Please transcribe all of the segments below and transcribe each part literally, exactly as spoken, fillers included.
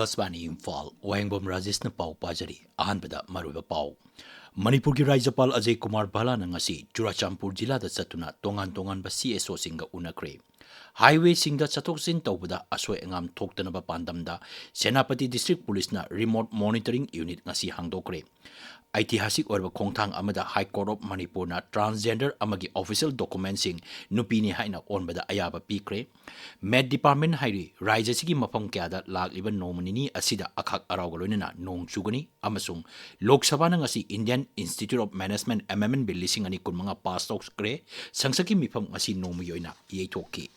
ꯑꯀꯥꯁꯕꯥꯅꯤ ꯏꯝꯐꯥꯜ, ꯋꯥꯍꯦꯡꯕꯝ ꯔꯥꯖꯦꯁꯅ ꯄꯥꯎ ꯄꯥꯖꯔꯤ꯫ ꯑꯍꯥꯟꯕꯗ ꯃꯔꯨꯑꯣꯏꯕ ꯄꯥꯎ꯫ ꯃꯅꯤꯄꯨꯔꯒꯤ ꯔꯥꯖ꯭ꯌꯄꯥꯜ ꯑꯖꯌ ꯀꯨꯃꯥꯔ ꯚꯜꯂꯥꯅ ꯉꯁꯤ ꯆꯨꯔꯥꯆꯥꯟꯄꯨꯔ ꯖꯤꯂꯥꯗ ꯆꯠꯇꯨꯅ ꯇꯣꯉꯥꯟ ꯇꯣꯉꯥꯟꯕ ꯁꯤ ꯑꯦꯁ ꯑꯣꯁꯤꯡꯒ ꯎꯅꯈ꯭ꯔꯦ꯫ ꯍꯥꯏꯋꯦꯁꯤꯡꯗ ꯆꯠꯊꯣꯛ ꯆꯠꯁꯤꯟ ꯇꯧꯕꯗ ꯑꯁꯣꯏ ꯑꯉꯥꯝ ꯊꯣꯛꯇꯅꯕ ꯄꯥꯟꯗꯝꯗ ꯁꯦꯅꯥꯄꯇꯤ ꯗꯤꯁꯇ꯭ꯔꯤꯛ ꯄꯨꯂꯤꯁꯅ ꯔꯤꯃꯣꯠ ꯃꯣꯅꯤꯇꯔꯤꯡ ꯌꯨꯅꯤꯠ ꯉꯁꯤ ꯍꯥꯡꯗꯣꯛꯈ꯭ꯔꯦ꯫ ꯑꯩꯇꯤꯍꯥꯁꯤꯛ ꯑꯣꯏꯔꯕ ꯈꯣꯡꯊꯥꯡ ꯑꯃꯗ High Court of ꯃꯅꯤꯄꯨꯔꯅ transgender ꯑꯃꯒꯤ official documentꯁꯤꯡ ꯅꯨꯄꯤꯅꯤ ꯍꯥꯏꯅ ꯑꯣꯟꯕꯗ ꯑꯌꯥꯕ ꯄꯤꯈ꯭ꯔꯦ꯫ ꯃꯦꯠ ꯗꯤꯄꯥꯔꯠꯃꯦꯟ ꯍꯥꯏꯔꯤ ꯔꯥꯖ꯭ꯌ ꯑꯁꯤꯒꯤ ꯃꯐꯝ ꯀꯌꯥꯗ ꯂꯥꯛꯂꯤꯕ ꯅꯣꯡꯃ ꯅꯤꯅꯤ ꯑꯁꯤꯗ ꯑꯈꯥꯛ ꯑꯔꯥꯎꯒ ꯂꯣꯏꯅꯅ ꯅꯣꯡ ꯆꯨꯒꯅꯤ ꯑꯃꯁꯨꯡ ꯂꯣꯛ ꯁꯚꯥꯅ ꯉꯁꯤ Indian Institute of Management, M M N Bill ꯂꯤꯁꯤꯡ ꯑꯅꯤ ꯀꯨꯟꯃꯉꯥ pass ꯇꯧꯈ꯭ꯔꯦ꯫ ꯁꯪꯁꯠꯀꯤ ꯃꯤꯐꯝ ꯉꯁꯤ ꯅꯣꯡꯃꯒꯤ ꯑꯣꯏꯅ ꯌꯩꯊꯣꯛꯈꯤ꯫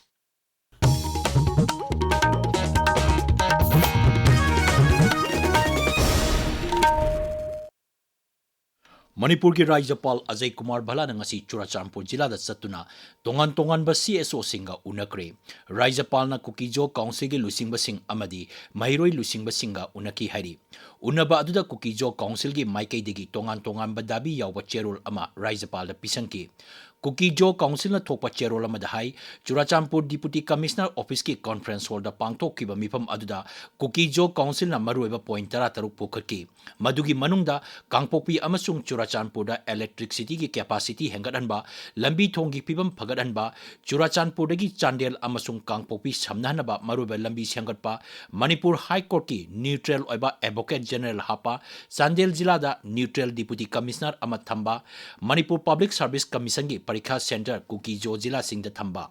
ꯃꯅꯤꯄꯨꯔꯒꯤ ꯔꯥꯖ꯭ꯌꯄꯥꯜ ꯑꯖꯌ ꯀꯨꯃꯥꯔ ꯚꯜꯂꯥꯅ ꯉꯁꯤ ꯆꯨꯔꯥꯆꯥꯟꯄꯨꯔ ꯖꯤꯂꯥꯗ ꯆꯠꯇꯨꯅ ꯇꯣꯉꯥꯟ ꯇꯣꯉꯥꯟꯕ ꯁꯤ ꯑꯦꯁ ꯑꯣꯁꯤꯡꯒ ꯎꯅꯈ꯭ꯔꯦ꯫ ꯔꯥꯖ꯭ꯌꯄꯥꯜꯅ ꯀꯨꯀꯤꯖꯣ ꯀꯥꯎꯟꯁꯤꯜꯒꯤ ꯂꯨꯆꯤꯡꯕꯁꯤꯡ ꯑꯃꯗꯤ ꯃꯍꯩꯔꯣꯏ ꯂꯨꯆꯤꯡꯕꯁꯤꯡꯒ ꯎꯅꯈꯤ ꯍꯥꯏꯔꯤ꯫ ꯎꯅꯕ ꯑꯗꯨꯗ ꯀꯨꯀꯤꯖꯣ ꯀꯥꯎꯟꯁꯤꯜꯒꯤ ꯃꯥꯏꯀꯩꯗꯒꯤ ꯇꯣꯉꯥꯟ ꯇꯣꯉꯥꯟꯕ ꯗꯥꯕꯤ ꯌꯥꯎꯕ ꯆꯦꯔꯣꯜ ꯑꯃ ꯔꯥꯖ꯭ꯌꯄꯥꯜꯗ ꯄꯤꯁꯟꯈꯤ꯫ ꯀꯨꯀꯤꯖꯣ ꯀꯥꯎꯟꯁꯤꯜꯅ ꯊꯣꯛꯄ ꯆꯦꯔꯣꯜ ꯑꯃꯗ ꯍꯥꯏ, ꯆꯨꯔꯥꯆꯥꯟꯄꯨꯔ Deputy Commissioner Officeꯀꯤ conference hallꯗ ꯄꯥꯡꯊꯣꯛꯈꯤꯕ ꯃꯤꯐꯝ ꯑꯗꯨꯗ ꯀꯨꯀꯤꯖꯣ ꯀꯥꯎꯟꯁꯤꯜꯅ ꯃꯔꯨꯑꯣꯏꯕ point ꯇꯔꯥꯇꯔꯨꯛ ꯄꯨꯈꯠꯈꯤ꯫ ꯃꯗꯨꯒꯤ ꯃꯅꯨꯡꯗ ꯀꯥꯡꯄꯣꯛꯄꯤ ꯑꯃꯁꯨꯡ ꯆꯨꯔꯥꯆꯥꯟꯄꯨꯔꯗ electricityꯒꯤ capacity ꯍꯦꯟꯒꯠꯍꯟꯕ, ꯂꯝꯕꯤ ꯊꯣꯡꯒꯤ ꯐꯤꯕꯝ ꯐꯒꯠꯍꯟꯕ, ꯆꯨꯔꯥꯆꯥꯟꯄꯨꯔꯗꯒꯤ ꯆꯥꯟꯗꯦꯜ ꯑꯃꯁꯨꯡ ꯀꯥꯡꯄꯣꯛꯄꯤ ꯁꯝꯅꯍꯟꯅꯕ ꯃꯔꯨꯑꯣꯏꯕ ꯂꯝꯕꯤ ꯁꯦꯝꯒꯠꯄ, ꯃꯅꯤꯄꯨꯔ High Courtꯀꯤ neutral ꯑꯣꯏꯕ Advocate General ꯍꯥꯞꯄ, ꯆꯥꯟꯗꯦꯜ ꯖꯤꯂꯥꯗ neutral Deputy Commissioner ꯑꯃ ꯊꯝꯕ, ꯃꯅꯤꯄꯨꯔ Public Service Commissionꯒꯤ ꯄꯔꯤꯈꯥ centre ꯀꯨꯀꯤꯖꯣ ꯖꯤꯂꯥꯁꯤꯡꯗ ꯊꯝꯕ,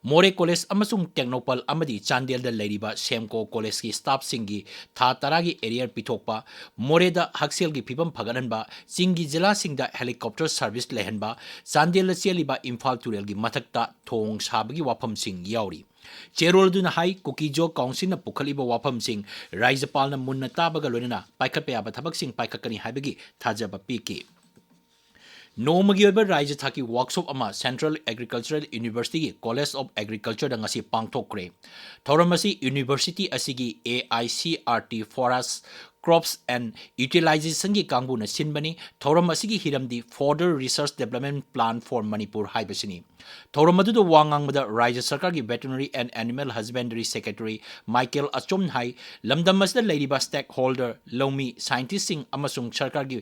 ꯃꯣꯔꯦ ꯀꯣꯂꯦꯖ ꯑꯃꯁꯨꯡ ꯇꯦꯡꯅꯧꯄꯜ ꯑꯃꯗꯤ ꯆꯥꯟꯗꯦꯜꯗ ꯂꯩꯔꯤꯕ ꯁꯦꯝꯀꯣ ꯀꯣꯂꯦꯖꯀꯤ staffꯁꯤꯡꯒꯤ ꯊꯥ ꯇꯔꯥꯒꯤ arrear ꯄꯤꯊꯣꯛꯄ, ꯃꯣꯔꯦꯗ ꯍꯛꯁꯦꯜꯒꯤ ꯐꯤꯕꯝ ꯐꯒꯠꯍꯟꯕ, ꯆꯤꯡꯒꯤ ꯖꯤꯂꯥꯁꯤꯡꯗ helicopter service ꯂꯩꯍꯟꯕ, ꯆꯥꯟꯗꯦꯜꯗ ꯆꯦꯜꯂꯤꯕ ꯏꯝꯐꯥꯜ ꯇꯨꯔꯦꯜꯒꯤ ꯃꯊꯛꯇ ꯊꯣꯡ ꯁꯥꯕꯒꯤ ꯋꯥꯐꯝꯁꯤꯡ ꯌꯥꯎꯔꯤ꯫ ꯆꯦꯔꯣꯜ ꯑꯗꯨꯅ ꯍꯥꯏ, ꯀꯨꯀꯤꯖꯣ ꯀꯥꯎꯟꯁꯤꯜꯅ ꯄꯨꯈꯠꯂꯤꯕ ꯋꯥꯐꯝꯁꯤꯡ ꯔꯥꯖ꯭ꯌꯄꯥꯜꯅ ꯃꯨꯟꯅ ꯇꯥꯕꯒ ꯂꯣꯏꯅꯅ ꯄꯥꯏꯈꯠꯄ ꯌꯥꯕ ꯊꯕꯛꯁꯤꯡ ꯄꯥꯏꯈꯠꯀꯅꯤ ꯍꯥꯏꯕꯒꯤ ꯊꯥꯖꯕ ꯄꯤꯈꯤ꯫ ꯅꯣꯡꯃꯒꯤ ꯑꯣꯏꯕ ꯔꯥꯏꯖ꯭ꯌ ꯊꯥꯛꯀꯤ ꯋꯥꯔꯛꯁꯣꯞ ꯑꯃ Central Agricultural University ꯒꯤ College of Agriculture ꯗ ꯉꯁꯤ ꯄꯥꯡꯊꯣꯛꯈ꯭ꯔꯦ꯫ ꯊꯧꯔꯝ ꯑꯁꯤ ꯌꯨꯅꯤꯚꯔꯁꯤꯇꯤ ꯑꯁꯤꯒꯤ A I C R T Forest Crops and Utilization ꯒꯤ ꯀꯥꯡꯕꯨꯅ ꯁꯤꯟꯕꯅꯤ꯫ ꯊꯧꯔꯝ ꯑꯁꯤꯒꯤ ꯍꯤꯔꯝꯗꯤ Fodder Research Development Plan for Manipur ꯍꯥꯏꯕꯁꯤꯅꯤ꯫ ꯊꯧꯔꯝ ꯑꯗꯨꯗ ꯋꯥ ꯉꯥꯡꯕꯗ ꯔꯥꯏꯖ꯭ꯌ ꯁꯔꯀꯥꯔꯒꯤ Veterinary and Animal Husbandry Secretary Michael ꯑꯆꯣꯝꯅ ꯍꯥꯏ, ꯂꯝꯗꯝ ꯑꯁꯤꯗ ꯂꯩꯔꯤꯕ stakeholder, ꯂꯧꯃꯤ, scientist ꯁꯤꯡ ꯑꯃꯁꯨꯡ ꯁꯔꯀꯥꯔꯒꯤ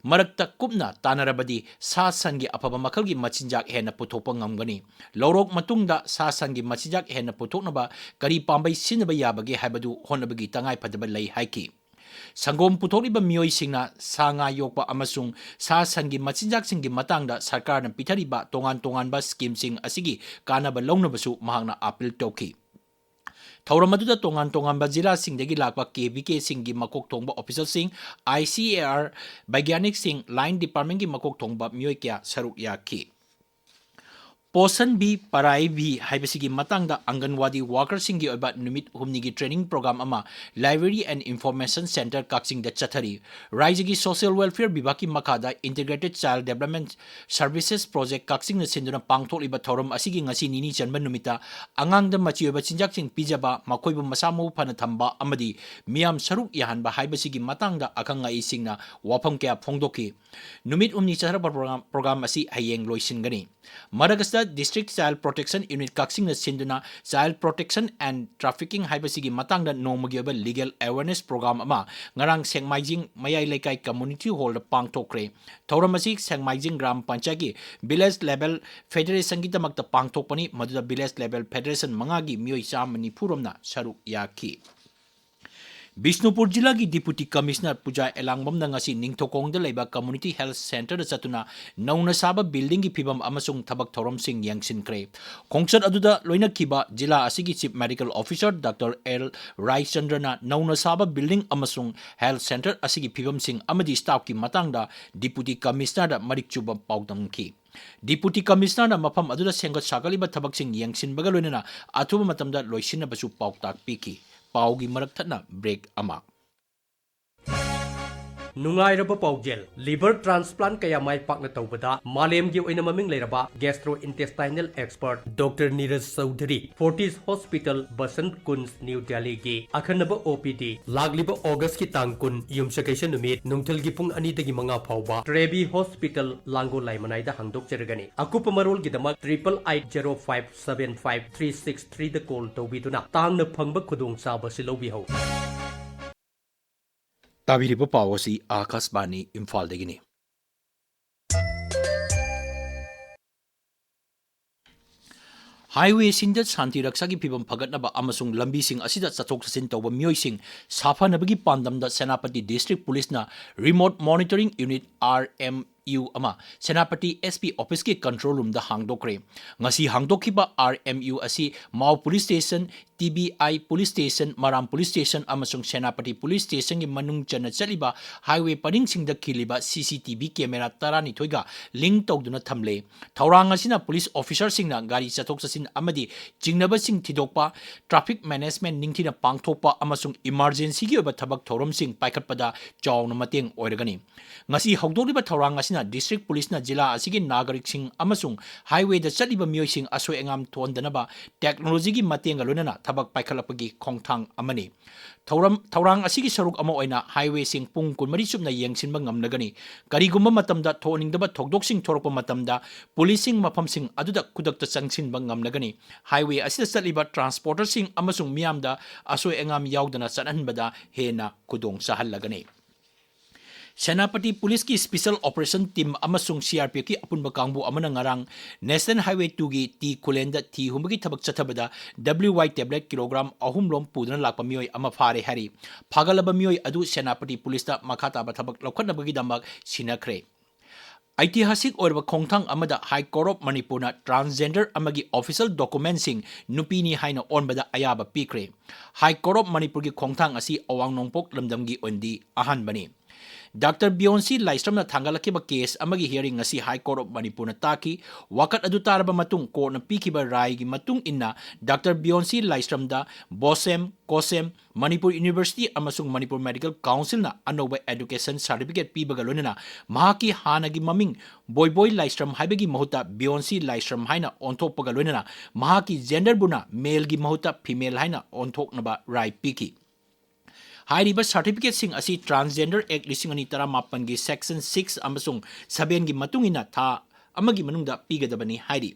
ꯃꯔꯛꯇ ꯀꯨꯞꯅ ꯇꯥꯟꯅꯔꯕꯗꯤ ꯁꯥ ꯁꯟꯒꯤ ꯑꯐꯕ ꯃꯈꯜꯒꯤ ꯃꯆꯤꯟꯖꯥꯛ ꯍꯦꯟꯅ ꯄꯨꯊꯣꯛꯄ ꯉꯝꯒꯅꯤ꯫ ꯂꯧꯔꯣꯛ ꯃꯇꯨꯡꯗ ꯁꯥ ꯁꯟꯒꯤ ꯃꯆꯤꯟꯖꯥꯛ ꯍꯦꯟꯅ ꯄꯨꯊꯣꯛꯅꯕ ꯀꯔꯤ ꯄꯥꯝꯕꯩ ꯁꯤꯖꯤꯟꯅꯕ ꯌꯥꯕꯒꯦ ꯍꯥꯏꯕꯗꯨ ꯍꯣꯠꯅꯕꯒꯤ ꯇꯉꯥꯏꯐꯗꯕ ꯂꯩ ꯍꯥꯏꯈꯤ꯫ ꯁꯪꯒꯣꯝ ꯄꯨꯊꯣꯛꯂꯤꯕ ꯃꯤꯑꯣꯏꯁꯤꯡꯅ ꯁꯥ ꯉꯥ ꯌꯣꯛꯄ ꯑꯃꯁꯨꯡ ꯁꯥ ꯁꯟꯒꯤ ꯃꯆꯤꯟꯖꯥꯛꯁꯤꯡꯒꯤ ꯃꯇꯥꯡꯗ ꯁꯔꯀꯥꯔꯅ ꯄꯤꯊꯔꯤꯕ ꯇꯣꯉꯥꯟ ꯇꯣꯉꯥꯟꯕ scheme ꯁꯤꯡ ꯑꯁꯤꯒꯤ ꯀꯥꯟꯅꯕ ꯂꯧꯅꯕꯁꯨ ꯃꯍꯥꯛꯅ appeal ꯇꯧꯈꯤ꯫ ꯊꯧꯔꯝ ꯑꯗꯨꯗ ꯇꯣꯉꯥꯟ ꯇꯣꯉꯥꯟꯕ ꯖꯤꯂꯥꯁꯤꯡꯗꯒꯤ ꯂꯥꯛꯄ K V K ꯁꯤꯡꯒꯤ ꯃꯀꯣꯛ ꯊꯣꯡꯕ officer ꯁꯤꯡ, I C A R ꯕꯩꯒ꯭ꯌꯥꯅꯤꯛꯁꯤꯡ, line department ꯀꯤ ꯃꯀꯣꯛ ꯊꯣꯡꯕ ꯃꯤꯑꯣꯏ ꯀꯌꯥ ꯁꯔꯨꯛ ꯌꯥꯈꯤ꯫ ꯄꯣꯁꯟ ꯚꯤ ꯄꯔꯥꯏ ꯚꯤ ꯍꯥꯏꯕꯁꯤꯒꯤ ꯃꯇꯥꯡꯗ ꯑꯪꯒꯟꯋꯥꯗꯤ worker ꯁꯤꯡꯒꯤ ꯑꯣꯏꯕ ꯅꯨꯃꯤꯠ ꯍꯨꯝꯅꯤꯒꯤ training program ꯑꯃ Library and Information Centre ꯀꯛꯆꯤꯡꯗ ꯆꯠꯊꯔꯤ꯫ ꯔꯥꯏꯖ꯭ꯌꯒꯤ Social Welfare ꯕꯤꯚꯥꯒꯀꯤ ꯃꯈꯥꯗ Integrated Child Development Services Project ꯀꯛꯆꯤꯡꯅ ꯁꯤꯟꯗꯨꯅ ꯄꯥꯡꯊꯣꯛꯂꯤꯕ ꯊꯧꯔꯝ ꯑꯁꯤꯒꯤ ꯉꯁꯤ ꯅꯤꯅꯤ ꯆꯟꯕ ꯅꯨꯃꯤꯠꯇ ꯑꯉꯥꯡꯗ ꯃꯆꯤ ꯑꯣꯏꯕ ꯆꯤꯟꯖꯥꯛꯁꯤꯡ ꯄꯤꯖꯕ, ꯃꯈꯣꯏꯕꯨ ꯃꯁꯥ ꯃꯎ ꯐꯅ ꯊꯝꯕ ꯑꯃꯗꯤ ꯃꯤꯌꯥꯝ ꯁꯔꯨꯛ ꯌꯥꯍꯟꯕ ꯍꯥꯏꯕꯁꯤꯒꯤ ꯃꯇꯥꯡꯗ ꯑꯈꯪ ꯑꯍꯩꯁꯤꯡꯅ ꯋꯥꯐꯝ ꯀꯌꯥ ꯐꯣꯡꯗꯣꯛꯈꯤ꯫ ꯅꯨꯃꯤꯠ ꯍꯨꯝꯅꯤ ꯆꯠꯊꯔꯛꯄ program, program ꯑꯁꯤ ꯍꯌꯦꯡ ꯂꯣꯏꯁꯤꯟꯒꯅꯤ꯫ ꯃꯔꯛ ꯑꯁꯤꯗ District Child Protection Unit ꯀꯛꯆꯤꯡꯅ ꯁꯤꯟꯗꯨꯅ Child Protection and Trafficking ꯍꯥꯏꯕꯁꯤꯒꯤ ꯃꯇꯥꯡꯗ ꯅꯣꯡꯃꯒꯤ ꯑꯣꯏꯕ legal awareness program ꯑꯃ ꯉꯔꯥꯡ ꯁꯦꯛꯃꯥꯏꯖꯤꯡ ꯃꯌꯥꯏ ꯂꯩꯀꯥꯏ community hall ꯗ ꯄꯥꯡꯊꯣꯛꯈ꯭ꯔꯦ꯫ ꯊꯧꯔꯝ ꯑꯁꯤ ꯁꯦꯛꯃꯥꯏꯖꯤꯡ ꯒ꯭ꯔꯥꯝ ꯄꯟꯆꯥꯌꯠꯀꯤ village level federation ꯒꯤꯗꯃꯛꯇ ꯄꯥꯡꯊꯣꯛꯄꯅꯤ, ꯃꯗꯨꯗ village level federation ꯃꯉꯥꯒꯤ ꯃꯤꯑꯣꯏ ꯆꯥꯝꯃ ꯅꯤꯐꯨ ꯔꯣꯝꯅ ꯁꯔꯨꯛ ꯌꯥꯈꯤ꯫ ꯕꯤꯁꯅꯨꯄꯨꯔ ꯖꯤꯂꯥꯒꯤ Deputy Commissioner ꯄꯨꯖꯥ ꯑꯦꯂꯥꯡꯕꯝꯅ ꯉꯁꯤ ꯅꯤꯡꯊꯧꯈꯣꯡꯗ ꯂꯩꯕ Community Health Centre ꯗ ꯆꯠꯇꯨꯅ ꯅꯧꯅ ꯁꯥꯕ building ꯒꯤ ꯐꯤꯕꯝ ꯑꯃꯁꯨꯡ ꯊꯕꯛ ꯊꯧꯔꯝꯁꯤꯡ ꯌꯦꯡꯁꯤꯟꯈ꯭ꯔꯦ꯫ ꯈꯣꯡꯆꯠ ꯑꯗꯨꯗ ꯂꯣꯏꯅꯈꯤꯕ ꯖꯤꯂꯥ ꯑꯁꯤꯒꯤ Chief Medical Officer Doctor L ꯔꯥꯏꯆꯟꯗ꯭ꯔꯅ ꯅꯧꯅ ꯁꯥꯕ building ꯑꯃꯁꯨꯡ health centre ꯑꯁꯤꯒꯤ ꯐꯤꯕꯝꯁꯤꯡ ꯑꯃꯗꯤ staff ꯀꯤ ꯃꯇꯥꯡꯗ Deputy Commissioner ꯗ ꯃꯔꯤꯛ ꯆꯨꯝꯕ ꯄꯥꯎꯗꯝꯈꯤ꯫ Deputy Commissioner ꯅ ꯃꯐꯝ ꯑꯗꯨꯗ ꯁꯦꯝꯒꯠ ꯁꯥꯒꯠꯂꯤꯕ ꯊꯕꯛꯁꯤꯡ ꯌꯦꯡꯁꯤꯟꯕꯒ ꯂꯣꯏꯅꯅ ꯑꯊꯨꯕ ꯃꯇꯝꯗ ꯂꯣꯏꯁꯤꯟꯅꯕꯁꯨ ꯄꯥꯎꯇꯥꯛ ꯄꯤꯈꯤ꯫ ꯄꯥꯎꯒꯤ ꯃꯔꯛ ꯊꯠꯅ break ꯑꯃ꯫ ꯅꯨꯡꯉꯥꯏꯔꯕ ꯄꯥꯎꯖꯦꯜ, liver transplant ꯀꯌꯥ ꯃꯥꯏ ꯄꯥꯛꯅ ꯇꯧꯕꯗ ꯃꯥꯂꯦꯝꯒꯤ ꯑꯣꯏꯅ ꯃꯃꯤꯡ ꯂꯩꯔꯕ gastrointestinal expert Doctor Neeraj Chaudhary, Fortis Hospital, Basant Kunj, new ꯗꯦꯜꯂꯤꯒꯤ ꯑꯈꯟꯅꯕ OPD ꯂꯥꯛꯂꯤꯕ Augustꯀꯤ ꯇꯥꯡ ꯀꯨꯟ, ꯌꯨꯝꯁꯀꯩꯁ ꯅꯨꯃꯤꯠ, ꯅꯨꯡꯊꯤꯜꯒꯤ ꯄꯨꯡ ꯑꯅꯤꯗꯒꯤ ꯃꯉꯥ ꯐꯥꯎꯕ Trevi Hospital, ꯂꯥꯡꯒꯣꯜ ꯂꯥꯏꯃꯅꯥꯏꯗ ꯍꯥꯡꯗꯣꯛꯆꯔꯒꯅꯤ꯫ ꯑꯀꯨꯞꯄ ꯃꯔꯣꯜꯒꯤꯗꯃꯛ triple eight zero five seven five three six threeꯗ call ꯇꯧꯕꯤꯗꯨꯅ ꯇꯥꯡꯅ ꯐꯪꯕ ꯈꯨꯗꯣꯡꯆꯥꯕꯁꯤ ꯂꯧꯕꯤꯍꯧ꯫ ꯇꯥꯕꯤꯔꯤꯕ ꯄꯥꯎ ꯑꯁꯤ ꯑꯥꯀꯥꯁꯕꯥꯅꯤ ꯏꯝꯐꯥꯜꯗꯒꯤꯅꯤ꯫ Highwayꯁꯤꯡꯗ ꯁꯥꯟꯇꯤ ꯔꯛꯁꯥꯒꯤ ꯐꯤꯚꯝ ꯐꯒꯠꯅꯕ ꯑꯃꯁꯨꯡ ꯂꯝꯕꯤꯁꯤꯡ ꯑꯁꯤꯗ ꯆꯠꯊꯣꯛ ꯆꯠꯁꯤꯟ ꯇꯧꯕ ꯃꯤꯑꯣꯏꯁꯤꯡ ꯁꯥꯐꯅꯕꯒꯤ ꯄꯥꯟꯗꯝꯗ Senapati District Policeꯅ Remote Monitoring Unit, RMU, ꯑꯃ ꯁꯦꯅꯥꯄꯇꯤ SP officeꯀꯤ control roomꯗ ꯍꯥꯡꯗꯣꯛꯈ꯭ꯔꯦ꯫ ꯉꯁꯤ ꯍꯥꯡꯗꯣꯛꯈꯤꯕ RMU ꯑꯁꯤ ꯃꯥꯎ Police Station, TBI Police Station, ꯃꯔꯥꯝ Police Station ꯑꯃꯁꯨꯡ ꯁꯦꯅꯥꯄꯇꯤ Police Stationꯒꯤ ꯃꯅꯨꯡ ꯆꯟꯅ ꯆꯠꯂꯤꯕ highway ꯄꯔꯤꯡꯁꯤꯡꯗ ꯈꯤꯜꯂꯤꯕ CCTV camera ꯇꯔꯥꯅꯤꯊꯣꯏꯒ link ꯇꯧꯗꯨꯅ ꯊꯝꯂꯦ꯫ ꯊꯧꯔꯥꯡ ꯑꯁꯤꯅ police officerꯁꯤꯡꯅ ꯒꯥꯔꯤ ꯆꯠꯊꯣꯛ ꯆꯠꯁꯤꯟ ꯑꯃꯗꯤ ꯆꯤꯡꯅꯕꯁꯤꯡ ꯊꯤꯗꯣꯛꯄ, traffic management ꯅꯤꯡꯊꯤꯅ ꯄꯥꯡꯊꯣꯛꯄ ꯑꯃꯁꯨꯡ emergencyꯒꯤ ꯑꯣꯏꯕ ꯊꯕꯛ ꯊꯧꯔꯝꯁꯤꯡ ꯄꯥꯏꯈꯠꯄꯗ ꯆꯥꯎꯅ ꯃꯇꯦꯡ ꯑꯣꯏꯔꯒꯅꯤ꯫ ꯉꯁꯤ ꯍꯧꯗꯣꯛꯂꯤꯕ ꯊꯧꯔꯥꯡ ꯑꯁꯤꯅ District Policeꯅ ꯖꯤꯂꯥ ꯑꯁꯤꯒꯤ ꯅꯥꯒꯔꯤꯛꯁꯤꯡ ꯑꯃꯁꯨꯡ highwayꯗ ꯆꯠꯂꯤꯕ ꯃꯤꯑꯣꯏꯁꯤꯡ ꯑꯁꯣꯏ ꯑꯉꯥꯝ ꯊꯣꯛꯍꯟꯗꯅꯕ technologyꯒꯤ ꯃꯇꯦꯡꯒ ꯂꯣꯏꯅꯅ ꯊꯕꯛ ꯄꯥꯏꯈꯠꯂꯛꯄꯒꯤ ꯈꯣꯡꯊꯥꯡ ꯑꯃꯅꯤ꯫ ꯊꯧꯔꯝ, ꯊꯧꯔꯥꯡ ꯑꯁꯤꯒꯤ ꯁꯔꯨꯛ ꯑꯃ ꯑꯣꯏꯅ highwayꯁꯤꯡ ꯄꯨꯡ ꯀꯨꯟꯃꯔꯤ ꯆꯨꯞꯅ ꯌꯦꯡꯁꯤꯟꯕ ꯉꯝꯂꯒꯅꯤ꯫ ꯀꯔꯤꯒꯨꯝꯕ ꯃꯇꯝꯗ ꯊꯣꯛꯍꯟꯅꯤꯡꯗꯕ ꯊꯧꯗꯣꯛꯁꯤꯡ ꯊꯣꯔꯛꯄ ꯃꯇꯝꯗ policeꯁꯤꯡ ꯃꯐꯝꯁꯤꯡ ꯑꯗꯨꯗ ꯈꯨꯗꯛꯇ ꯆꯪꯁꯤꯟꯕ ꯉꯝꯂꯒꯅꯤ꯫ Highway ꯑꯁꯤꯗ ꯆꯠꯂꯤꯕ transporterꯁꯤꯡ ꯑꯃꯁꯨꯡ ꯃꯤꯌꯥꯝꯗ ꯑꯁꯣꯏ ꯑꯉꯥꯝ ꯌꯥꯎꯗꯅ ꯆꯠꯍꯟꯕꯗ ꯍꯦꯟꯅ ꯈꯨꯗꯣꯡ ꯆꯥꯍꯜꯂꯒꯅꯤ꯫ ꯁꯦꯅꯥꯄꯇꯤ Policeꯀꯤ Special Operation Team ꯑꯃꯁꯨꯡ CRPFꯀꯤ ꯑꯄꯨꯟꯕ ꯀꯥꯡꯕꯨ ꯑꯃꯅ ꯉꯔꯥꯡ National Highway twoꯒꯤ ꯇꯤ ꯈꯨꯂꯦꯟꯗ ꯊꯤ ꯍꯨꯝꯕꯒꯤ ꯊꯕꯛ ꯆꯠꯊꯕꯗ WY tablet kilogram ꯑꯍꯨꯝ ꯂꯣꯝ ꯄꯨꯗꯨꯅ ꯂꯥꯛꯄ ꯃꯤꯑꯣꯏ ꯑꯃ ꯐꯥꯔꯦ ꯍꯥꯏꯔꯤ꯫ ꯐꯥꯒꯠꯂꯕ ꯃꯤꯑꯣꯏ ꯑꯗꯨ ꯁꯦꯅꯥꯄꯇꯤ Policeꯇ ꯃꯈꯥ ꯇꯥꯕ ꯊꯕꯛ ꯂꯧꯈꯠꯅꯕꯒꯤꯗꯃꯛ ꯁꯤꯟꯅꯈ꯭ꯔꯦ꯫ ꯑꯩꯇꯤꯍꯥꯁꯤꯛ ꯑꯣꯏꯔꯕ ꯈꯣꯡꯊꯥꯡ ꯑꯃꯗ High Court of ꯃꯅꯤꯄꯨꯔꯅ transgender ꯑꯃꯒꯤ official documentꯁꯤꯡ ꯅꯨꯄꯤꯅꯤ ꯍꯥꯏꯅ ꯑꯣꯟꯕꯗ ꯑꯌꯥꯕ ꯄꯤꯈ꯭ꯔꯦ꯫ High Court of ꯃꯅꯤꯄꯨꯔꯒꯤ ꯈꯣꯡꯊꯥꯡ ꯑꯁꯤ ꯑꯋꯥꯡ ꯅꯣꯡꯄꯣꯛ ꯂꯝꯗꯝꯒꯤ ꯑꯣꯏꯅꯗꯤ ꯑꯍꯥꯟꯕꯅꯤ꯫ ꯗꯥꯛꯇꯔ ꯕꯤꯌꯣꯟꯁꯤ ꯂꯥꯏꯁ꯭ꯔꯝꯅ ꯊꯥꯡꯒꯠꯂꯛꯈꯤꯕ ꯀꯦꯁ ꯑꯃꯒꯤ ꯍꯤꯌꯥꯔꯤꯡ ꯉꯁꯤ ꯍꯥꯏ ꯀꯣꯔꯠ ꯑꯣꯐ ꯃꯅꯤꯄꯨꯔꯅ ꯇꯥꯈꯤ꯫ ꯋꯥꯀꯠ ꯑꯗꯨ ꯇꯥꯔꯕ ꯃꯇꯨꯡ ꯀꯣꯔꯠꯅ ꯄꯤꯈꯤꯕ ꯔꯥꯏꯒꯤ ꯃꯇꯨꯡ ꯏꯟꯅ ꯗꯥꯛꯇꯔ ꯕꯤꯌꯣꯟꯁꯤ ꯂꯥꯏꯁ꯭ꯔꯝꯗ ꯕꯣꯁꯦꯝ, ꯀꯣꯁꯦꯝ, ꯃꯅꯤꯄꯨꯔ ꯌꯨꯅꯤꯚꯔꯁꯤꯇꯤ ꯑꯃꯁꯨꯡ ꯃꯅꯤꯄꯨꯔ ꯃꯦꯗꯤꯀꯦꯜ ꯀꯥꯎꯟꯁꯤꯜꯅ ꯑꯅꯧꯕ ꯑꯦꯗꯨꯀꯦꯁꯟ ꯁꯥꯔꯇꯤꯐꯤꯀꯦꯠ ꯄꯤꯕꯒ ꯂꯣꯏꯅꯅ ꯃꯍꯥꯛꯀꯤ ꯍꯥꯟꯅꯒꯤ ꯃꯃꯤꯡ ꯕꯣꯏꯕꯣꯏ ꯂꯥꯏꯁ꯭ꯔꯝ ꯍꯥꯏꯕꯒꯤ ꯃꯍꯨꯠꯇ ꯕꯤꯌꯣꯟꯁꯤ ꯂꯥꯏꯁ꯭ꯔꯝ ꯍꯥꯏꯅ ꯑꯣꯟꯊꯣꯛꯄꯒ ꯂꯣꯏꯅꯅ ꯃꯍꯥꯛꯀꯤ ꯖꯦꯟꯗꯔꯕꯨꯅ ꯃꯦꯜꯒꯤ ꯃꯍꯨꯠꯇ ꯐꯤꯃꯦꯜ ꯍꯥꯏꯅ ꯑꯣꯟꯊꯣꯛꯅꯕ ꯔꯥꯏ ꯄꯤꯈꯤ꯫ ꯍꯥꯏꯔꯤꯕ ꯁꯥꯔꯇꯤꯐꯤꯀꯦꯠꯁꯤꯡ ꯑꯁꯤ ꯇ꯭ꯔꯥꯟꯁꯖꯦꯟꯗꯔ ꯑꯦꯛ ꯂꯤꯁꯤꯡ ꯑꯅꯤ ꯇꯔꯥꯃꯥꯄꯟꯒꯤ ꯁꯦꯛꯁꯟ ꯁꯤꯛꯁ ꯑꯃꯁꯨꯡ ꯁꯚꯦꯟꯒꯤ ꯃꯇꯨꯡ ꯏꯟꯅ ꯊꯥ ꯑꯃꯒꯤ ꯃꯅꯨꯡꯗ ꯄꯤꯒꯗꯕꯅꯤ ꯍꯥꯏꯔꯤ꯫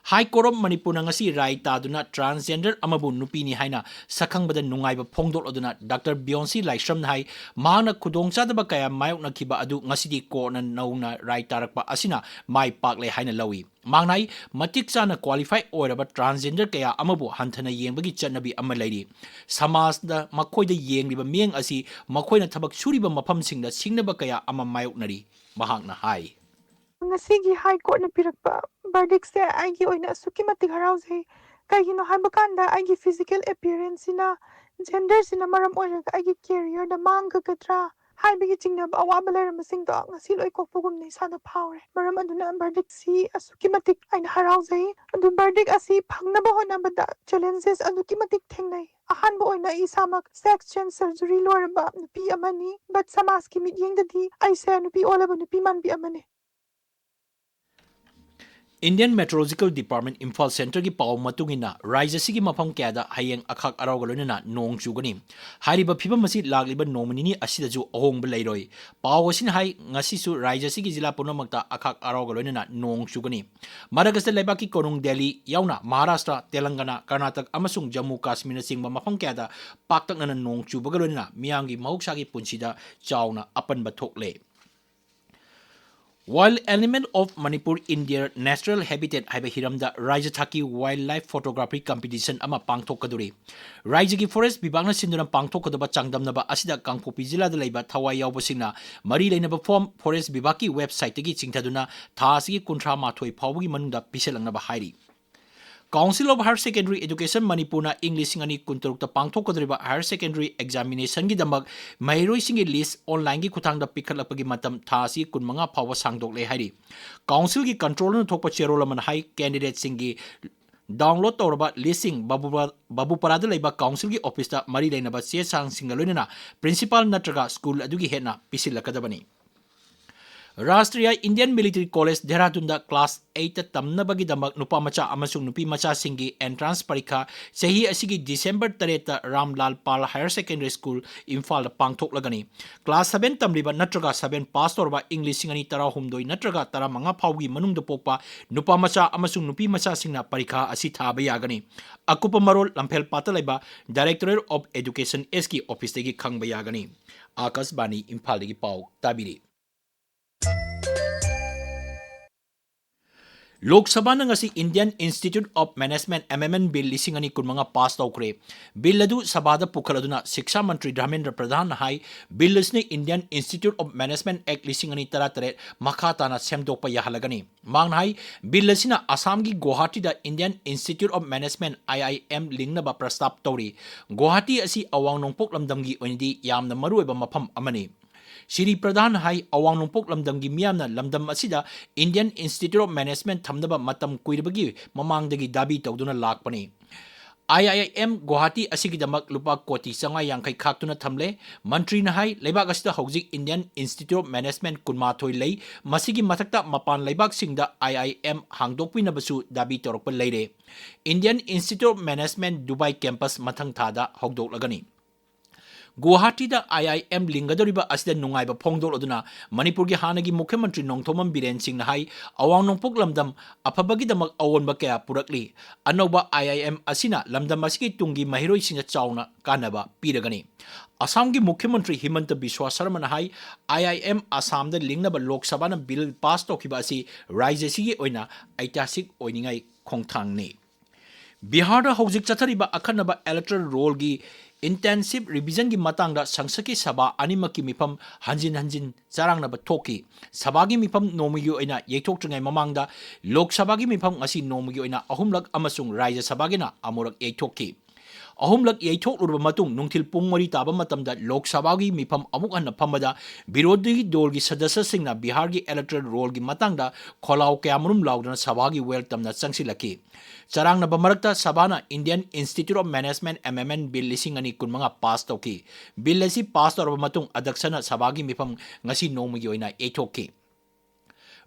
ꯍꯥꯏ ꯀꯣꯔꯠ ꯑꯣꯐ ꯃꯅꯤꯄꯨꯔꯅ ꯉꯁꯤ ꯔꯥꯏ ꯇꯥꯗꯨꯅ ꯇ꯭ꯔꯥꯟꯁꯖꯦꯟꯗꯔ ꯑꯃꯕꯨ ꯅꯨꯄꯤꯅꯤ ꯍꯥꯏꯅ ꯁꯛꯈꯪꯕꯗ ꯅꯨꯡꯉꯥꯏꯕ ꯐꯣꯡꯗꯣꯛꯂꯗꯨꯅ ꯗꯥꯛꯇꯔ ꯕꯤꯌꯣꯟꯁꯤ ꯂꯥꯏꯁ꯭ꯔꯝꯅ ꯍꯥꯏ, ꯃꯍꯥꯛꯅ ꯈꯨꯗꯣꯡꯆꯥꯗꯕ ꯀꯌꯥ ꯃꯥꯌꯣꯛꯅꯈꯤꯕ ꯑꯗꯨ ꯉꯁꯤꯗꯤ ꯀꯣꯔꯠꯅ ꯅꯧꯅ ꯔꯥꯏ ꯇꯥꯔꯛꯄ ꯑꯁꯤꯅ ꯃꯥꯏ ꯄꯥꯛꯂꯦ ꯍꯥꯏꯅ ꯂꯧꯏ꯫ ꯃꯍꯥꯛꯅ ꯍꯥꯏ, ꯃꯇꯤꯛ ꯆꯥꯅ ꯀ꯭ꯋꯥꯂꯤꯐꯥꯏ ꯑꯣꯏꯔꯕ ꯇ꯭ꯔꯥꯟꯁꯖꯦꯟꯗꯔ ꯀꯌꯥ ꯑꯃꯕꯨ ꯍꯟꯊꯅ ꯌꯦꯡꯕꯒꯤ ꯆꯠꯅꯕꯤ ꯑꯃ ꯂꯩꯔꯤ꯫ ꯁꯃꯥꯖꯗ ꯃꯈꯣꯏꯗ ꯌꯦꯡꯂꯤꯕ ꯃꯤꯠꯌꯦꯡ ꯑꯁꯤ ꯃꯈꯣꯏꯅ ꯊꯕꯛ ꯁꯨꯔꯤꯕ ꯃꯐꯝꯁꯤꯡꯗ ꯁꯤꯡꯅꯕ ꯀꯌꯥ ꯑꯃ ꯃꯥꯌꯣꯛꯅꯔꯤ, ꯃꯍꯥꯛꯅ ꯍꯥꯏ꯫ ꯉꯁꯤꯒꯤ ꯍꯥꯏ ꯀꯣꯔꯠꯅ ꯄꯤꯔꯛꯄ ꯚꯔꯗꯤꯛꯁꯦ ꯑꯩꯒꯤ ꯑꯣꯏꯅ ꯑꯁꯨꯛꯀꯤ ꯃꯇꯤꯛ ꯍꯔꯥꯎꯖꯩ꯫ ꯀꯩꯒꯤꯅꯣ ꯍꯥꯏꯕ ꯀꯥꯟꯗ ꯑꯩꯒꯤ ꯐꯤꯖꯤꯀꯦꯜ ꯑꯦꯄꯤꯌꯔꯦꯟꯁꯁꯤꯅ, ꯖꯦꯟꯗꯔꯁꯤꯅ ꯃꯔꯝ ꯑꯣꯏꯔꯒ ꯑꯩꯒꯤ ꯀꯦꯔꯤꯌꯔꯗ ꯃꯥꯡꯒꯒꯗ꯭ꯔꯥ ꯍꯥꯏꯕꯒꯤ ꯆꯤꯡꯅꯕ ꯑꯋꯥꯕ ꯂꯩꯔꯝꯕꯁꯤꯡꯗꯣ ꯉꯁꯤ ꯂꯣꯏ ꯀꯣꯛꯄꯒꯨꯝꯅ ꯏꯁꯥꯗ ꯐꯥꯎꯔꯦ꯫ ꯃꯔꯝ ꯑꯗꯨꯅ ꯚꯔꯗꯤꯛꯁꯤ ꯑꯁꯨꯛꯀꯤ ꯃꯇꯤꯛ ꯑꯩꯅ ꯍꯔꯥꯎꯖꯩ꯫ ꯑꯗꯨ ꯚꯔꯗꯤꯛ ꯑꯁꯤ ꯐꯪꯅꯕ ꯍꯣꯠꯅꯕꯗ ꯆꯦꯂꯦꯟꯖꯦꯁ ꯑꯗꯨꯛꯀꯤ ꯃꯇꯤꯛ ꯊꯦꯡꯅꯩ꯫ ꯑꯍꯥꯟꯕ ꯑꯣꯏꯅ ꯑꯩ ꯏꯁꯥꯃꯛ ꯁꯦꯛꯁ ꯆꯦꯟꯖ ꯁꯔꯖꯔꯤ ꯂꯣꯏꯔꯕ ꯅꯨꯄꯤ ꯑꯃꯅꯤ, ꯕꯠ ꯁꯃꯥꯖꯀꯤ ꯃꯤꯠꯌꯦꯡꯗꯗꯤ ꯑꯩꯁꯦ ꯅꯨꯄꯤ ꯑꯣꯜꯂꯕ ꯅꯨꯄꯤ ꯃꯥꯟꯕꯤ ꯑꯃꯅꯤ꯫ Indian Meteorological Department ꯏꯝꯐꯥꯜ ꯁꯦꯟꯇꯔꯒꯤ ꯄꯥꯎ ꯃꯇꯨꯡ ꯏꯟꯅ ꯔꯥꯖ꯭ꯌ ꯑꯁꯤꯒꯤ ꯃꯐꯝ ꯀꯌꯥꯗ ꯍꯌꯦꯡ ꯑꯈꯥꯛ ꯑꯔꯥꯎꯒ ꯂꯣꯏꯅꯅ ꯅꯣꯡ ꯆꯨꯒꯅꯤ꯫ ꯍꯥꯏꯔꯤꯕ ꯐꯤꯕꯝ ꯑꯁꯤ ꯂꯥꯛꯂꯤꯕ ꯅꯣꯡꯃ ꯅꯤꯅꯤ ꯑꯁꯤꯗꯁꯨ ꯑꯍꯣꯡꯕ ꯂꯩꯔꯣꯏ꯫ ꯄꯥꯎ ꯑꯁꯤꯅ ꯍꯥꯏ, ꯉꯁꯤꯁꯨ ꯔꯥꯖ꯭ꯌ ꯑꯁꯤꯒꯤ ꯖꯤꯂꯥ ꯄꯨꯝꯅꯃꯛꯇ ꯑꯈꯥꯛ ꯑꯔꯥꯎꯒ ꯂꯣꯏꯅꯅ ꯅꯣꯡ ꯆꯨꯒꯅꯤ꯫ ꯃꯔꯛ ꯑꯁꯤꯗ ꯂꯩꯕꯥꯛꯀꯤ ꯀꯣꯅꯨꯡ ꯗꯦꯜꯂꯤ ꯌꯥꯎꯅ ꯃꯍꯥꯔꯥꯁꯇ꯭ꯔ, ꯇꯦꯂꯪꯒꯅꯥ, ꯀꯔꯅꯥꯇꯛ ꯑꯃꯁꯨꯡ ꯖꯝꯃꯨ ꯀꯥꯁꯃꯤꯔꯅꯆꯤꯡꯕ ꯃꯐꯝ ꯀꯌꯥꯗ ꯄꯥꯛꯇꯛꯅꯅ ꯅꯣꯡ ꯆꯨꯕꯒ ꯂꯣꯏꯅꯅ ꯃꯤꯌꯥꯝꯒꯤ ꯃꯍꯧꯁꯥꯒꯤ ꯄꯨꯟꯁꯤꯗ ꯆꯥꯎꯅ ꯑꯄꯟꯕ ꯊꯣꯛꯂꯦ꯫ Wild Animal of Manipur in Their Natural Habitat ꯍꯥꯏꯕ ꯍꯤꯔꯝꯗ ꯔꯥꯖ꯭ꯌ ꯊꯥꯛꯀꯤ ꯋꯥꯏꯜꯗ ꯂꯥꯏꯐ ꯐꯣꯇꯣꯒ꯭ꯔꯥꯐꯤ ꯀꯝꯄꯤꯇꯤꯁꯟ ꯑꯃ ꯄꯥꯡꯊꯣꯛꯀꯗꯧꯔꯤ꯫ ꯔꯥꯖ꯭ꯌꯒꯤ ꯐꯣꯔꯦꯁ ꯕꯤꯚꯥꯒꯅ ꯁꯤꯟꯗꯨꯅ ꯄꯥꯡꯊꯣꯛꯀꯗꯕ ꯆꯥꯡꯗꯝꯅꯕ ꯑꯁꯤꯗ ꯀꯥꯡꯄꯣꯛꯄꯤ ꯖꯤꯂꯥꯗ ꯂꯩꯕ ꯊꯋꯥꯏ ꯌꯥꯎꯕꯁꯤꯡꯅ ꯃꯔꯤ ꯂꯩꯅꯕ ꯐꯣꯔꯝ ꯐꯣꯔꯦꯁ ꯕꯤꯚꯥꯒꯀꯤ ꯋꯦꯕꯁꯥꯏꯠꯇꯒꯤ ꯆꯤꯡꯊꯗꯨꯅ ꯊꯥ ꯑꯁꯤꯒꯤ ꯀꯨꯟꯊ꯭ꯔꯥ ꯃꯥꯊꯣꯏ ꯐꯥꯎꯕꯒꯤ ꯃꯅꯨꯡꯗ ꯄꯤꯁꯤꯜꯂꯛꯅꯕ ꯍꯥꯏꯔꯤ꯫ Council of Higher Secondary Education ꯃꯅꯤꯄꯨꯔꯅ ꯏꯪ ꯂꯤꯁꯤꯡ ꯑꯅꯤ ꯀꯨꯟꯇꯔꯨꯛꯇ ꯄꯥꯡꯊꯣꯛꯀꯗꯧꯔꯤꯕ higher secondary examinationꯒꯤꯗamꯛ ꯃꯍꯩꯔꯣꯏꯁꯤꯡꯒꯤ list onlineꯒꯤ ꯈꯨꯠꯊꯥꯡꯗ ꯄꯤꯈꯠꯂꯛꯄꯒꯤ ꯃꯇꯝ ꯊꯥ ꯑꯁꯤ ꯀꯨꯟꯃꯉꯥ ꯐꯥꯎꯕ ꯁꯥꯡꯗꯣꯛꯂꯦ ꯍꯥꯏꯔꯤ꯫ Councilꯒꯤ controllerꯅ ꯊꯣꯛꯄ ꯆꯦꯔꯣꯜ ꯑꯃꯅ ꯍꯥꯏ, candidateꯁꯤꯡꯒꯤ download ꯇꯧꯔꯕ listꯁꯤꯡ ꯕꯥꯕꯨꯄ-, ꯕꯥꯕꯨꯄꯥꯔꯥꯗ ꯂꯩꯕ councilꯒꯤ officeꯇ ꯃꯔꯤ ꯂꯩꯅꯕ ꯆꯦ ꯆꯥꯡꯁꯤꯡꯒ ꯂꯣꯏꯅꯅ principal ꯅꯠꯇ꯭ꯔꯒ school ꯑꯗꯨꯒꯤ headꯅ ꯄꯤꯁꯤꯜꯂꯛꯀꯗꯕꯅꯤ꯫ ꯔꯥꯁꯇ꯭ꯔꯤꯌꯥ ꯏꯟꯗꯤꯌꯟ ꯃꯤꯂꯤꯇꯔꯤ ꯀꯣꯂꯦꯖ ꯗꯦꯍꯔꯥꯗꯨꯟꯗ class eightꯇ ꯇꯝꯅꯕꯒꯤꯗꯃꯛ ꯅꯨꯄꯥ ꯃꯆꯥ ꯑꯃꯁꯨꯡ ꯅꯨꯄꯤ ꯃꯆꯥꯁꯤꯡꯒꯤ entrance ꯄꯔꯤꯈꯥ ꯆꯍꯤ ꯑꯁꯤꯒꯤ December ꯇꯔꯦꯠꯇ ꯔꯥꯝꯂꯥꯜ ꯄꯥꯜ Higher Secondary School, ꯏꯝꯐꯥꯜꯗ ꯄꯥꯡꯊꯣꯛꯂꯒꯅꯤ꯫ Class seven ꯇꯝꯂꯤꯕ ꯅꯠꯇ꯭ꯔꯒ seven pass ꯇꯧꯔꯕ ꯏꯪ ꯂꯤꯁꯤꯡ ꯑꯅꯤ ꯇꯔꯥꯍꯨꯝꯗꯣꯏ ꯅꯠꯇ꯭ꯔꯒ ꯇꯔꯥꯃꯉꯥ ꯐꯥꯎꯒꯤ ꯃꯅꯨꯡꯗ ꯄꯣꯛꯄ ꯅꯨꯄꯥ ꯃꯆꯥ ꯑꯃꯁꯨꯡ ꯅꯨꯄꯤ ꯃꯆꯥꯁꯤꯡꯅ ꯄꯔꯤꯈꯥ ꯑꯁꯤ ꯊꯥꯕ ꯌꯥꯒꯅꯤ꯫ ꯑꯀꯨꯞꯄ ꯃꯔꯣꯜ ꯂꯝꯐꯦꯜꯄꯥꯠꯇ ꯂꯩꯕ Directorate of Education Sꯒꯤ officeꯇꯒꯤ ꯈꯪꯕ ꯌꯥꯒꯅꯤ꯫ ꯑꯥꯀꯥꯁꯕꯥꯅꯤ ꯏꯝꯐꯥꯜꯗꯒꯤ ꯄꯥꯎ ꯇꯥꯕꯤꯔꯤ꯫ ꯂꯣꯛ ꯁꯚꯥꯅ ꯉꯁꯤ Indian Institute of Management Amendment Bill ꯂꯤꯁꯤꯡ ꯑꯅꯤ ꯀꯨꯟꯃꯉꯥ pass ꯇꯧꯈ꯭ꯔꯦ꯫ Bill ꯑꯗꯨ ꯁꯚꯥꯗ ꯄꯨꯈꯠꯂꯗꯨꯅ ꯁꯤꯛꯁꯥ ꯃꯟꯇ꯭ꯔꯤ ꯙꯔꯃꯦꯟꯗ꯭ꯔ ꯄ꯭ꯔꯙꯥꯟꯅ ꯍꯥꯏ, bill ꯑꯁꯤꯅ Indian Institute of Management Act ꯂꯤꯁꯤꯡ ꯑꯅꯤ ꯇꯔꯥꯇꯔꯦꯠ ꯃꯈꯥ ꯇꯥꯅ ꯁꯦꯝꯗꯣꯛꯄ ꯌꯥꯍꯜꯂꯒꯅꯤ꯫ ꯃꯍꯥꯛꯅ ꯍꯥꯏ, bill ꯑꯁꯤꯅ ꯑꯁꯥꯝꯒꯤ ꯒꯨꯋꯥꯍꯥꯇꯤꯗ Indian Institute of Management, I I M, ꯂꯤꯡꯅꯕ ꯄ꯭ꯔꯁꯇꯥꯞ ꯇꯧꯔꯤ꯫ ꯒꯨꯋꯥꯍꯥꯇꯤ ꯑꯁꯤ ꯑꯋꯥꯡ ꯅꯣꯡꯄꯣꯛ ꯂꯝꯗꯝꯒꯤ ꯑꯣꯏꯅꯗꯤ ꯌꯥꯝꯅ ꯃꯔꯨꯑꯣꯏꯕ ꯃꯐꯝ ꯑꯃꯅꯤ꯫ ꯁ꯭ꯔꯤ ꯄ꯭ꯔꯙꯥꯟ ꯍꯥꯏ, ꯑꯋꯥꯡ ꯅꯣꯡꯄꯣꯛ ꯂꯝꯗꯝꯒꯤ ꯃꯤꯌꯥꯝꯅ ꯂꯝꯗꯝ ꯑꯁꯤꯗ Indian Institute of Management ꯊꯝꯅꯕ ꯃꯇꯝ ꯀꯨꯏꯔꯕꯒꯤ ꯃꯃꯥꯡꯗꯒꯤ ꯗꯥꯕꯤ ꯇꯧꯗꯨꯅ ꯂꯥꯛꯄꯅꯤ꯫ I I M ꯒꯨꯋꯥꯍꯥꯇꯤ ꯑꯁꯤꯒꯤꯗꯃꯛ ꯂꯨꯄꯥ ꯀꯣꯇꯤ ꯆꯥꯝꯃꯉꯥ ꯌꯥꯡꯈꯩ ꯈꯥꯛꯇꯨꯅ ꯊꯝꯂꯦ꯫ ꯃꯟꯇ꯭ꯔꯤꯅ ꯍꯥꯏ, ꯂꯩꯕꯥꯛ ꯑꯁꯤꯗ ꯍꯧꯖꯤꯛ Indian Institute of Management ꯀꯨꯟꯃꯥꯊꯣꯏ ꯂꯩ꯫ ꯃꯁꯤꯒꯤ ꯃꯊꯛꯇ ꯃꯄꯥꯟ ꯂꯩꯕꯥꯛꯁꯤꯡꯗ I I M ꯍꯥꯡꯗꯣꯛꯄꯤꯅꯕꯁꯨ ꯗꯥꯕꯤ ꯇꯧꯔꯛꯄ ꯂꯩꯔꯦ꯫ Indian Institute of Management Dubai campus ꯃꯊꯪ ꯊꯥꯗ ꯍꯧꯗꯣꯛꯂꯒꯅꯤ꯫ ꯒꯨꯋꯥꯍꯥꯇꯤꯗ I I M ꯂꯤꯡꯒꯗꯧꯔꯤꯕ ꯑꯁꯤꯗ ꯅꯨꯡꯉꯥꯏꯕ ꯐꯣꯡꯗꯣꯛꯂꯗꯨꯅ ꯃꯅꯤꯄꯨꯔꯒꯤ ꯍꯥꯟꯅꯒꯤ ꯃꯨꯈ꯭ꯌ ꯃꯟꯇ꯭ꯔꯤ ꯅꯣꯡꯊꯣꯝꯕꯝ ꯕꯤꯔꯦꯟ ꯁꯤꯡꯅ ꯍꯥꯏ, ꯑꯋꯥꯡ ꯅꯣꯡꯄꯣꯛ ꯂꯝꯗꯝ ꯑꯐꯕꯒꯤꯗꯃꯛ ꯑꯑꯣꯟꯕ ꯀꯌꯥ ꯄꯨꯔꯛꯂꯤ꯫ ꯑꯅꯧꯕ I I M ꯑꯁꯤꯅ ꯂꯝꯗꯝ ꯑꯁꯤꯒꯤ ꯇꯨꯡꯒꯤ ꯃꯍꯩꯔꯣꯏꯁꯤꯡꯗ ꯆꯥꯎꯅ ꯀꯥꯟꯅꯕ ꯄꯤꯔꯒꯅꯤ꯫ ꯑꯁꯥꯝꯒꯤ ꯃꯨꯈ꯭ꯌ ꯃꯟꯇ꯭ꯔꯤ ꯍꯤꯃꯟꯇ ꯕꯤꯁ꯭ꯋꯥ ꯁꯔꯃꯅ ꯍꯥꯏ, I I M ꯑꯁꯥꯝꯗ ꯂꯤꯡꯅꯕ log ꯁꯚꯥꯅ bill pass ꯇꯧꯈꯤꯕ ꯑꯁꯤ ꯔꯥꯖ꯭ꯌ ꯑꯁꯤꯒꯤ ꯑꯣꯏꯅ ꯏꯇꯤꯍꯥꯁꯤꯛ ꯑꯣꯏꯅꯤꯡꯉꯥꯏ ꯈꯣꯡꯊꯥꯡꯅꯤ꯫ ꯕꯤꯍꯥꯔꯗ ꯍꯧꯖꯤꯛ ꯆꯠꯊꯔꯤꯕ ꯑꯈꯟꯅꯕ electoral rollꯒꯤ intensive revisionꯒꯤ ꯃꯇꯥꯡꯗ ꯁꯪꯁꯠꯀꯤ ꯁꯚꯥ ꯑꯅꯤꯃꯛꯀꯤ ꯃꯤꯐꯝ ꯍꯟꯖꯤꯟ ꯍꯟꯖꯤꯟ ꯆꯔꯥꯡꯅꯕ ꯊꯣꯛꯈꯤ꯫ ꯁꯚꯥꯒꯤ ꯃꯤꯐꯝ ꯅꯣꯡꯃꯒꯤ ꯑꯣꯏꯅ ꯌꯩꯊꯣꯛꯇ꯭ꯔꯤꯉꯩ ꯃꯃꯥꯡꯗ ꯂꯣꯛ ꯁꯚꯥꯒꯤ ꯃꯤꯐꯝ ꯉꯁꯤ ꯅꯣꯡꯃꯒꯤ ꯑꯣꯏꯅ ꯑꯍꯨꯝꯂꯛ ꯑꯃꯁꯨꯡ ꯔꯥꯖ꯭ꯌ ꯁꯚꯥꯒꯤꯅ ꯑꯃꯨꯔꯛ ꯌꯩꯊꯣꯛꯈꯤ꯫ ꯑꯍꯨꯝꯂꯛ ꯌꯩꯊꯣꯛꯂꯨꯔꯕ ꯃꯇꯨꯡ ꯅꯨꯡꯊꯤꯜ ꯄꯨꯡ ꯃꯔꯤ ꯇꯥꯕ ꯃꯇꯝꯗ ꯂꯣꯛ ꯁꯚꯥꯒꯤ ꯃꯤꯐꯝ ꯑꯃꯨꯛ ꯍꯟꯅ ꯐꯝꯕꯗ ꯕꯤꯔꯣꯙꯤ ꯗꯣꯜꯒꯤ ꯁꯗꯁ꯭ꯌꯁꯤꯡꯅ ꯕꯤꯍꯥꯔꯒꯤ electoral rollꯒꯤ ꯃꯇꯥꯡꯗ ꯈꯣꯜꯂꯥꯎ ꯀꯌꯥꯃꯔꯨꯝ ꯂꯥꯎꯗꯨꯅ ꯁꯚꯥꯒꯤ welcomeꯗ ꯆꯪꯁꯤꯜꯂꯛꯈꯤ꯫ ꯆꯔꯥꯡꯅꯕ ꯃꯔꯛꯇ ꯁꯚꯥꯅ Indian Institute of Management Amendment Bill ꯂꯤꯁꯤꯡ ꯑꯅꯤ ꯀꯨꯟꯃꯉꯥ pass ꯇꯧꯈꯤ꯫ Bill ꯑꯁꯤ pass ꯇꯧꯔꯕ ꯃꯇꯨꯡ ꯑꯗꯛꯁꯅ ꯁꯚꯥꯒꯤ ꯃꯤꯐꯝ ꯉꯁꯤ ꯅꯣꯡꯃꯒꯤ ꯑꯣꯏꯅ ꯌꯩꯊꯣꯛꯈꯤ꯫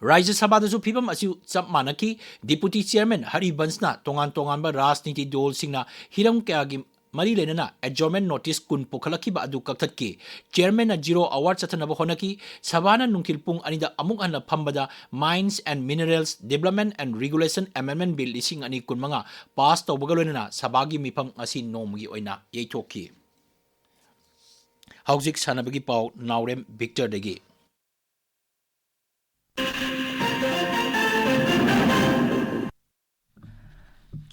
ꯔꯥꯖ꯭ꯌ ꯁꯚꯥꯗꯁꯨ ꯐꯤꯕꯝ ꯑꯁꯤ ꯆꯞ ꯃꯥꯟꯅꯈꯤ꯫ Deputy Chairman ꯍꯔꯤꯕꯟꯁꯅ ꯇꯣꯉꯥꯟ ꯇꯣꯉꯥꯟꯕ ꯔꯥꯖꯅꯤꯇꯤ ꯗꯣꯜꯁꯤꯡꯅ ꯍꯤꯔꯝ ꯀꯌꯥꯒꯤ ꯃꯔꯤ ꯂꯩꯅꯅ adjournment notice ꯀꯨꯟ ꯄꯨꯈꯠꯂꯛꯈꯤꯕ ꯑꯗꯨ ꯀꯛꯊꯠꯈꯤ꯫ Chairmanꯅ zero hour ꯆꯠꯊꯅꯕ ꯍꯣꯠꯅꯈꯤ꯫ ꯁꯚꯥꯅ ꯅꯨꯡꯊꯤꯜ ꯄꯨꯡ ꯑꯅꯤꯗ ꯑꯃꯨꯛ ꯍꯟꯅ ꯐꯝꯕꯗ Mines and Minerals Development and Regulation Amendment Bill ꯂꯤꯁꯤꯡ ꯑꯅꯤ ꯀꯨꯟꯃꯉꯥ pass ꯇꯧꯕꯒ ꯂꯣꯏꯅꯅ ꯁꯚꯥꯒꯤ ꯃꯤꯐꯝ ꯉꯁꯤ ꯅꯣꯡꯃꯒꯤ ꯑꯣꯏꯅ ꯌꯩꯊꯣꯛꯈꯤ꯫ ꯍꯧꯖꯤꯛ ꯁꯥꯟꯅꯕꯒꯤ ꯄꯥꯎ ꯅꯥꯎꯔꯦꯝ ꯕꯤꯛꯇꯔꯗꯒꯤ꯫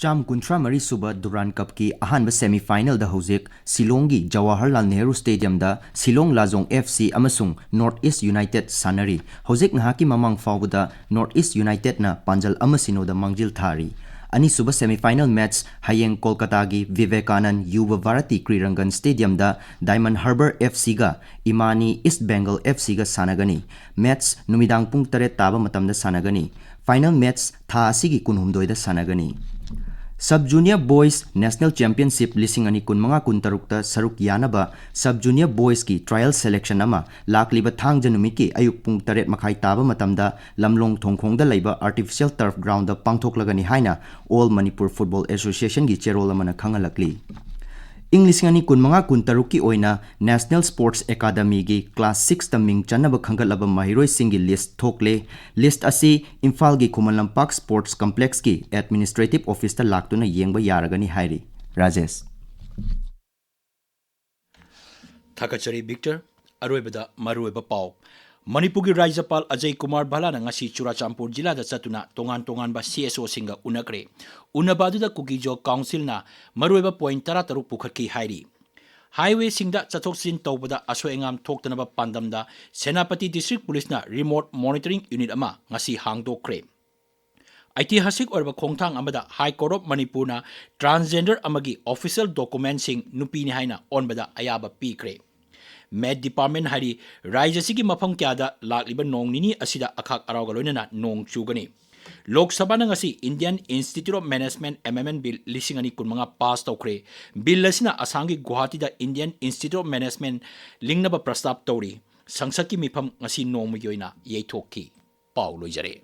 ꯆꯥꯝ ꯀꯨꯟꯊ꯭ꯔꯥ ꯃꯔꯤ ꯁꯨꯕ ꯗꯨꯔꯥꯟ ꯀꯞꯀꯤ ꯑꯍꯥꯟꯕ semifinalꯗ ꯍꯧꯖꯤꯛ ꯁꯤꯂꯣꯡꯒꯤ ꯖꯋꯥꯍꯔꯂꯥꯜ ꯅꯦꯍꯔꯨ ꯁ꯭ꯇꯦꯗꯤꯌꯝꯗ ꯁꯤꯂꯣꯡ ꯂꯥꯖꯣꯡ F C ꯑꯃꯁꯨꯡ North East United ꯁꯥꯟꯅꯔꯤ꯫ ꯍꯧꯖꯤꯛ ꯉꯥꯏꯍꯥꯛꯀꯤ ꯃꯃꯥꯡ ꯐꯥꯎꯕꯗ North East Unitedꯅ ꯄꯥꯟꯖꯜ ꯑꯃ ꯁꯤꯅꯣꯗ ꯃꯥꯡꯖꯤꯜ ꯊꯥꯔꯤ꯫ ꯑꯅꯤꯁꯨꯕ semifinal match ꯍꯌꯦꯡ ꯀꯣꯜꯀꯇꯥꯒꯤ ꯚꯤꯚꯦꯀꯥꯅꯟ Yuva Bharti ꯀ꯭ꯔꯤꯔꯪꯒꯟ ꯁ꯭ꯇꯦꯗꯤꯌꯝꯗ Diamond Harbour F Cꯒ ꯏꯃꯥꯅꯤ East Bengal F Cꯒ ꯁꯥꯟꯅꯒꯅꯤ꯫ Match ꯅꯨꯃꯤꯗꯥꯡ ꯄꯨꯡ ꯇꯔꯦꯠ ꯇꯥꯕ ꯃꯇꯝꯗ ꯁꯥꯟꯅꯒꯅꯤ꯫ Final match ꯊꯥ ꯑꯁꯤꯒꯤ ꯀꯨꯟꯍꯨꯝꯗꯣꯏꯗ ꯁꯥꯟꯅꯒꯅꯤ꯫ Sub Junior Boys National Championship ꯂꯤꯁꯤꯡ ꯑꯅꯤ ꯀꯨꯟꯃꯉꯥ ꯀꯨꯟꯇꯔꯨꯛꯇ ꯁꯔꯨꯛ ꯌꯥꯅꯕ Sub Junior Boysꯀꯤ trial selection ꯑꯃ ꯂꯥꯛꯂꯤꯕ ꯊꯥꯡꯖ ꯅꯨꯃꯤꯠꯀꯤ ꯑꯌꯨꯛ ꯄꯨꯡ ꯇꯔꯦꯠ ꯃꯈꯥꯏ ꯇꯥꯕ ꯃꯇꯝꯗ ꯂꯝꯂꯣꯡ ꯊꯣꯡꯈꯣꯡꯗ ꯂꯩꯕ artificial turf groundꯗ ꯄꯥꯡꯊꯣꯛꯂꯒꯅꯤ ꯍꯥꯏꯅ All Manipur Football Associationꯒꯤ ꯆꯦꯔꯣꯜ ꯑꯃꯅ ꯈꯪꯍꯜꯂꯛꯂꯤ꯫ ꯏꯪ ꯂꯤꯁꯤꯡ ꯑꯅꯤ ꯀꯨꯟꯃꯉꯥ ꯀꯨꯟꯇꯔꯨꯛꯀꯤ ꯑꯣꯏꯅ National Sports Academyꯒꯤ class sixꯇ ꯃꯤꯡ ꯆꯟꯅꯕ ꯈꯟꯒꯠꯂꯕ ꯃꯍꯩꯔꯣꯏꯁꯤꯡꯒꯤ list ꯊꯣꯛꯂꯦ꯫ List ꯑꯁꯤ ꯏꯝꯐꯥꯜꯒꯤ ꯈꯨꯃꯟ ꯂꯝꯄꯥꯛ Sports Complexꯀꯤ administrative officeꯇ ꯂꯥꯛꯇꯨꯅ ꯌꯦꯡꯕ ꯌꯥꯔꯒꯅꯤ ꯍꯥꯏꯔꯤ꯫ ꯔꯥꯖꯦꯁ꯫ ꯊꯥꯒꯠꯆꯔꯤ ꯕꯤꯛꯇꯔ꯫ ꯑꯔꯣꯏꯕꯗ ꯃꯔꯨꯑꯣꯏꯕ ꯄꯥꯎ꯫ ꯃꯅꯤꯄꯨꯔꯒꯤ ꯔꯥꯖ꯭ꯌꯄꯥꯜ ꯑꯖꯌ ꯀꯨꯃꯥꯔ ꯚꯜꯂꯥꯅ ꯉꯁꯤ ꯆꯨꯔꯥꯆꯥꯟꯄꯨꯔ ꯖꯤꯂꯥꯗ ꯆꯠꯇꯨꯅ ꯇꯣꯉꯥꯟ ꯇꯣꯉꯥꯟꯕ C S Oꯁꯤꯡꯒ ꯎꯅꯈ꯭ꯔꯦ꯫ ꯎꯅꯕ ꯑꯗꯨꯗ ꯀꯨꯀꯤꯖꯣ councilꯅ ꯃꯔꯨꯑꯣꯏꯕ point ꯇꯔꯥꯇꯔꯨꯛ ꯄꯨꯈꯠꯈꯤ ꯍꯥꯏꯔꯤ꯫ ꯍꯥꯏꯋꯦꯁꯤꯡꯗ ꯆꯠꯊꯣꯛ ꯆꯠꯁꯤꯟ ꯇꯧꯕꯗ ꯑꯁꯣꯏ ꯑꯉꯥꯝ ꯊꯣꯛꯇꯅꯕ ꯄꯥꯟꯗꯝꯗ ꯁꯦꯅꯥꯄꯇꯤ ꯗꯤꯁꯇ꯭ꯔꯤꯛ ꯄꯨꯂꯤꯁꯅ ꯔꯤꯃꯣꯠ ꯃꯣꯅꯤꯇꯔꯤꯡ ꯌꯨꯅꯤꯠ ꯑꯃ ꯉꯁꯤ ꯍꯥꯡꯗꯣꯛꯈ꯭ꯔꯦ꯫ ꯑꯩꯇꯤꯍꯥꯁꯤꯛ ꯑꯣꯏꯔꯕ ꯈꯣꯡꯊꯥꯡ ꯑꯃꯗ ꯍꯥꯏ ꯀꯣꯔꯠ ꯑꯣꯐ ꯃꯅꯤꯄꯨꯔꯅ ꯇ꯭ꯔꯥꯟꯁꯖꯦꯟꯗꯔ ꯑꯃꯒꯤ ꯑꯣꯐꯤꯁꯤꯌꯦꯜ ꯗꯣꯀꯨꯃꯦꯟꯁꯤꯡ ꯅꯨꯄꯤꯅꯤ ꯍꯥꯏꯅ ꯑꯣꯟꯕꯗ ꯑꯌꯥꯕ ꯄꯤꯈ꯭ꯔꯦ꯫ ꯃꯦꯠ ꯗꯤꯄꯥꯔꯠꯃꯦꯟ ꯍꯥꯏꯔꯤ ꯔꯥꯖ꯭ꯌ ꯑꯁꯤꯒꯤ ꯃꯐꯝ ꯀꯌꯥꯗ ꯂꯥꯛꯂꯤꯕ ꯅꯣꯡ ꯅꯤꯅꯤ ꯑꯁꯤꯗ ꯑꯈꯥꯛ ꯑꯔꯥꯎꯒ ꯂꯣꯏꯅꯅ ꯅꯣꯡ ꯆꯨꯒꯅꯤ꯫ ꯂꯣꯛ ꯁꯚꯥꯅ ꯉꯁꯤ Indian Institute of Management, M M N Bill ꯂꯤꯁꯤꯡ ꯑꯅꯤ ꯀꯨꯟꯃꯉꯥ ꯄꯥꯁ ꯇꯧꯈ꯭ꯔꯦ꯫ ꯕꯤꯜ ꯑꯁꯤꯅ ꯑꯁꯥꯝꯒꯤ ꯒꯨꯋꯥꯍꯥꯇꯤꯗ Indian Institute of Management ꯂꯤꯡꯅꯕ ꯄ꯭ꯔꯁꯇꯥꯞ ꯇꯧꯔꯤ꯫ ꯁꯪꯁꯠꯀꯤ ꯃꯤꯐꯝ ꯉꯁꯤ ꯅꯣꯡꯃꯒꯤ ꯑꯣꯏꯅ ꯌꯩꯊꯣꯛꯈꯤ꯫ ꯄꯥꯎ ꯂꯣꯏꯖꯔꯦ꯫